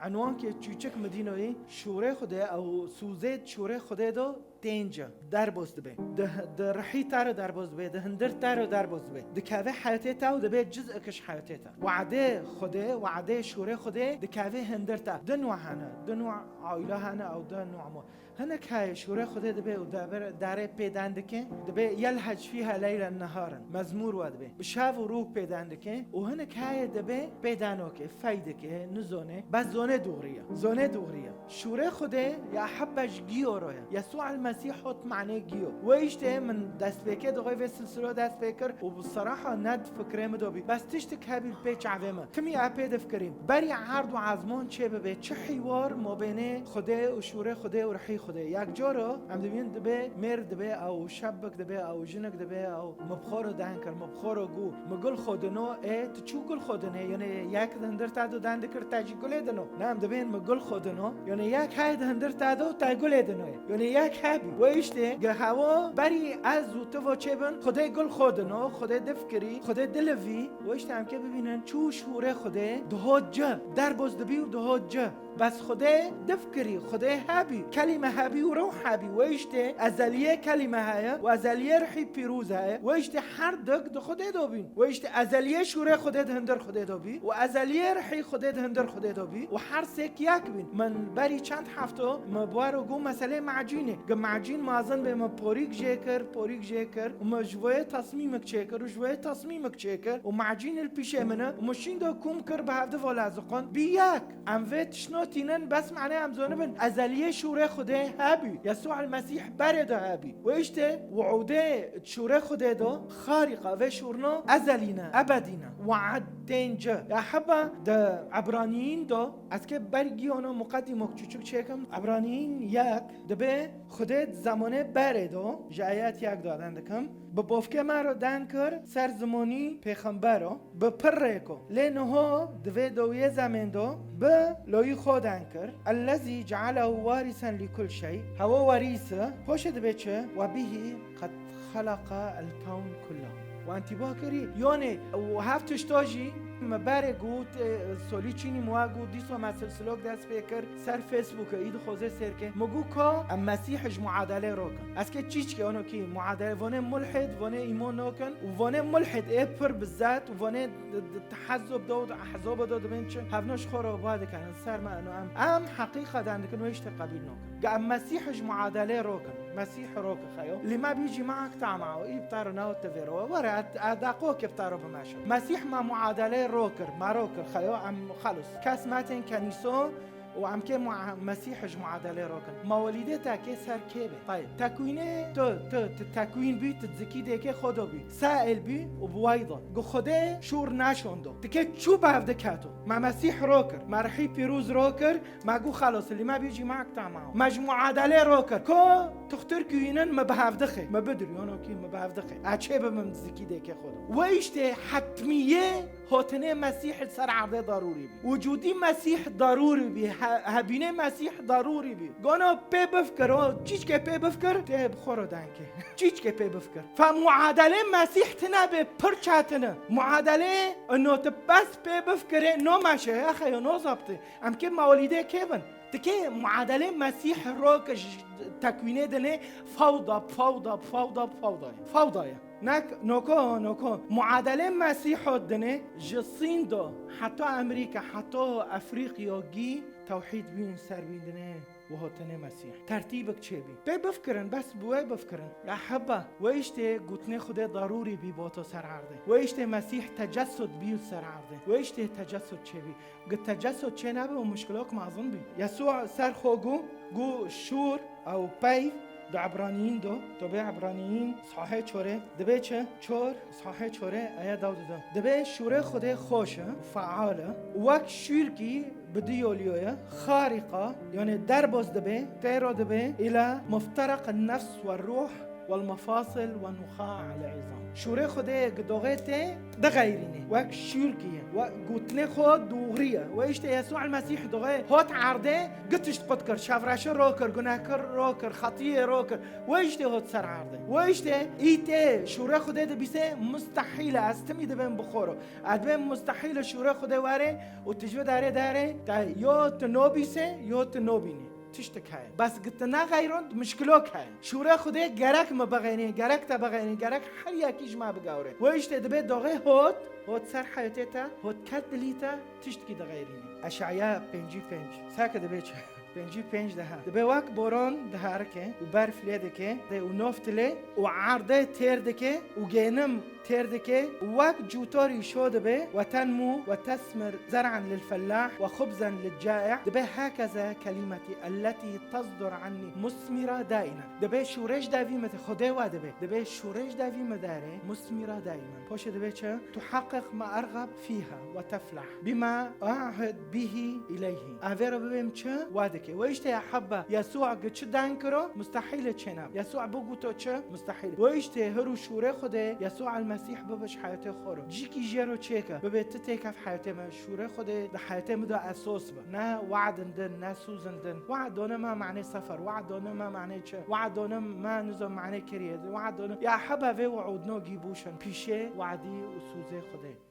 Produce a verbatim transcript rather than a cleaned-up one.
Enwankê çûçik midînoyî şûrê Xwedê ew sûzê şûrê Xwedê do tênce, derbos dibe. Di, di rihî te re derbos dibe, di hindir te re derbos dibe. Dikeve heyetê te û dibe ciz'ek ji heyetê te. We'dê Xwedê, we'dê şûrê Xwedê dikeve hindir te. Di nû hene, di nû aîle hene ew di nû mo. Hinek heye şûrê Xwedê dibe û deber-, darê pêdan dike, dibe yelhec fîha leylen neharan. Mezmûr we dibe. Bi şev û rû pêdan dike û hinek heye dibe pêdanokê, feydekê, nizone, bes zone dûriye. Zone dûriye. Şûrê Xwedê ya hebbe ji giyo ro ye. Yesû el Mesîh hot manê giyo. Wê îştê min destpêkê dixwe vê silsilo dest pê kir û bi seraha ne di fikrê min de bî. Bes tiştik hebî pê çavê min. Timî epê difikirîm. Berî erd û ezmon çê bibe, çi hîwar mabênê Xwedê û şûrê Xwedê û rihî Xwedê. Yek coro em dibîn dibe mêr dibe ew, şebik dibe ew, jinik dibe ew. Mi bi xwe re den kir, mi bi xwe re got, mi gul xwe dino, ê, tu çû gul xwe dinê? Yanê yek di hindir te do den dikir te jî gulê dino. Ne, em dibên mi gul xwe dino. Yanê yek hey di hindir te do te gulê dinoyê. Yanê yek hebî. Wê îştê, ge hewa berî ez û tu va çêbin, Xwedê gul xwe dino, Xwedê difkirî, Xwedê dilivî. Wê îştê em kê bibînin, çû şûrê Xwedê, diho ci, derbos dibî û diho ci. Bes Xwedê difkirî, Xwedê hebî, kelîme hebî û rewh hebî. Wê îştê ezeliyê kelîme heye û ezeliyê rihî pîroz heye. Wê îştê her dik di Xwedê de bîn. Wê îştê ezeliyê şûrê Xwedê di hindir Xwedê de bî û ezeliyê rihî Xwedê di hindir Xwedê de bî û her sêk yek bîn. Min berî çend hefto mi bi we re got meselê macînê. Gi macîn mazin bê, mi porîk jê kir, porîk jê kir û mi ji voyê tasmîmik çêkir û ji voyê tasmîmik çêkir û macîn li pîşê min e û mi şîn de kûm kir bi hevdi vo leziqon. Bî yek. Em vê tiştno tînin, bes mane em zonibin ezeliyê şûrê Xwedê hebî. Yesû el Mesîh berê de hebî. Wê îştê wi'ûdê şûrê Xwedê do, xarîqa vê şûrno ezelî ne, ebedî ne. We'd tên ci. Ya heba di Ebraniyîn do, ez kê ber giyono muqedîmok çûçik çêkim. Ebraniyîn yek dibe Xwedê di zemanê berê do, ji ayet yek daden dikim. Bi bofkê me re den kir ser zimonî pêxembero, bi pirrêko. Lê niho di vê dewiyê zemên do bi loyî xwe den kir. Ellezî cealehu warisen li kul şey. Hewa werîs e. Poşê dibe çi? Ve bihî qed xeleqa el kewn kullehu. Wan tîba kirî. Yanê, û hev tişta jî me berê got, e, solî çînî me wa got, dîsa me silsilok dest pê kir. Ser Facebook î dixwaze sêr ke. Mi got ka em Mesîh ji muadele rokin. Ez ke çîçke ono kî muadele, vonê mulhid, vonê îmon nokin û vonê mulhid ê pir bi zat û vonê d-, d-, tehezzub da û di ehzaba da dibên çi? Hevno ji xwe re ba dikin. Ser me eno em. Em heqîqeten dikin wê îşte qebîl nokin. Ge em Mesîh ji muadele rokin. Mesîh rokin xeyo. Lima bî cî maak tama û î bi te re nao te vêro. Were, e, e, daqo ke bi te re bimeşin. Mesîh me muadele rokir, me rokir xeyo, em xelos. Kes me tên kenîso, û em kê mua-, Mesîh ji muadele rokin. Mawelîdê te kê ser kê be? Tayê. Tekwînê tu, tu, tu tekwîn bî, tu zikî dêkê xwe do bî. Sail bî û bi way do. Gu Xwedê şûr naşondo. Tu kê çû bev diketo? Me Mesîh rokir. Me rihî pîroz rokir. Me gu xelos, lima bî cî maak tama. Me ji muadele rokir. Ko tuxtir kuyînin me bi hev dixê. Me bidir, yono kî me bi hev dixê. A çê bibim zikî dêkê xwe do. Wê îştê hetmiyê Hotinê Mesîh li ser erdê darûrî bî. Wicûdî Mesîh darûrî bî. He-, hebînê Mesîh darûrî bî. Gona pê bifkir, o çîçkê pê bifkir, tê bi xwe re denkê. Çîçkê pê bifkir. Fe muadelê Mesîh tine bê pir çetine. Muadelê ino tu bes pê bifkirê, no meşe, ya xeyo, no zaptê. Em kê mawlîdê kê bin? Tikê muadelê Mesîh ro ke ji tekwînê dinê fawda, fawda, fawda, fawda ye. Fawda ye. Nek noko, noko. Muadelê Mesîho dinê ji Sîn do heta Amerîka, heta Efrîqya gî tewhîd bîn ser bîn dinê û hotinê Mesîh. Tertîbek çêbî. Pê bifkirin, bes bi wê bifkirin. Ya heba, wê îştê gotinê Xwedê darûrî bî boto ser erdê. Wê îştê Mesîh tecessud bî ser erdê. Wê îştê tecessud çêbî. Gi tecessud çênebe û muşkilok mezin bî. Yesû ser xwe gu, gu şûr ew peyv di Ebraniyîn do, tobê Ebraniyîn sahê çorê, dibe çi? Çor, sahê çorê aya daw dide. Dibe şûrê Xwedê xweş e, feal e, wek şûrkî bi di yolîyo ye, xarîqa, yanê derbas dibe, têro dibe, îla mufteraq nefs we ruh, والمفاصل والنخاع العظام. Şûrê Xwedê gi doxê tê dixeyrîne. Wek şûrkî ye. Wek gotinê xwe dûxrî ye. Wê işte Yesû el Mesîh doxê hot erdê, gi tişt qut kir, şevreşi ro kir, gunehkir ro kir, xetiyê ro kir. Wê işte hot ser erdê. Wê işte î tê şûrê Xwedê dibîse mustehîl e, ez timî dibêm bi xwe ro. Ez dibêm mustehîl e şûrê Xwedê were û tijbi darê darê te yo tu nobîse, yo tu nobînî. Tiştik heye. Bes gi tu nexeyrond, mişkilok heye. Şûrê Xwedê gerek me bixeynê, gerek te bixeynê, gerek her yekî ji me bigewre. Wê işte dibê doxê hot, hot ser heyetê te, hot ket dilî te, tiştkî dixeyrînî. Eşaya pêncî pênc. Seke dibê çi? Pêncî pênc de ha. Dibê wek boron diherike û berf lê dike, dê û nof dilê û erdê têr dike û gênim têr dike, wek cûtorî şo dibe, وتنمو وتثمر زرعا للفلاح وخبزا للجائع. Dibe هكذا كلمتي التي تصدر عني مثمرة دائما. Dibe şûrê ji devî me de, Xwedê wa dibe. Dibe şûrê ji devî me dere, مثمرة دائما. Poşê dibe çi? تحقق ما أرغب فيها وتفلح بما أعهد به إليه. Avê re bibêm çi? Wa dike. Wê işte ya hebbe, Yesû gi çi dan kiro? Mustehîl e çênab. Yesû bigoto çi? Mustehîl. Wê işte hir û şûrê Xwedê, Yesû el Mesîh bibe ji heyatê xwe re. Cîkî jê re çêke. Bibe ti têkev heyatê me. Şûrê Xwedê di heyatê me de esos be. Ne we'din din, ne sozin din. We'd done me manê sefer. We'd done me manê çi? We'd done me nizam manê kiriye. We'd done. Ya hebbe vê we'udno gî bûşin. Pîşê we'dî û sozê Xwedê.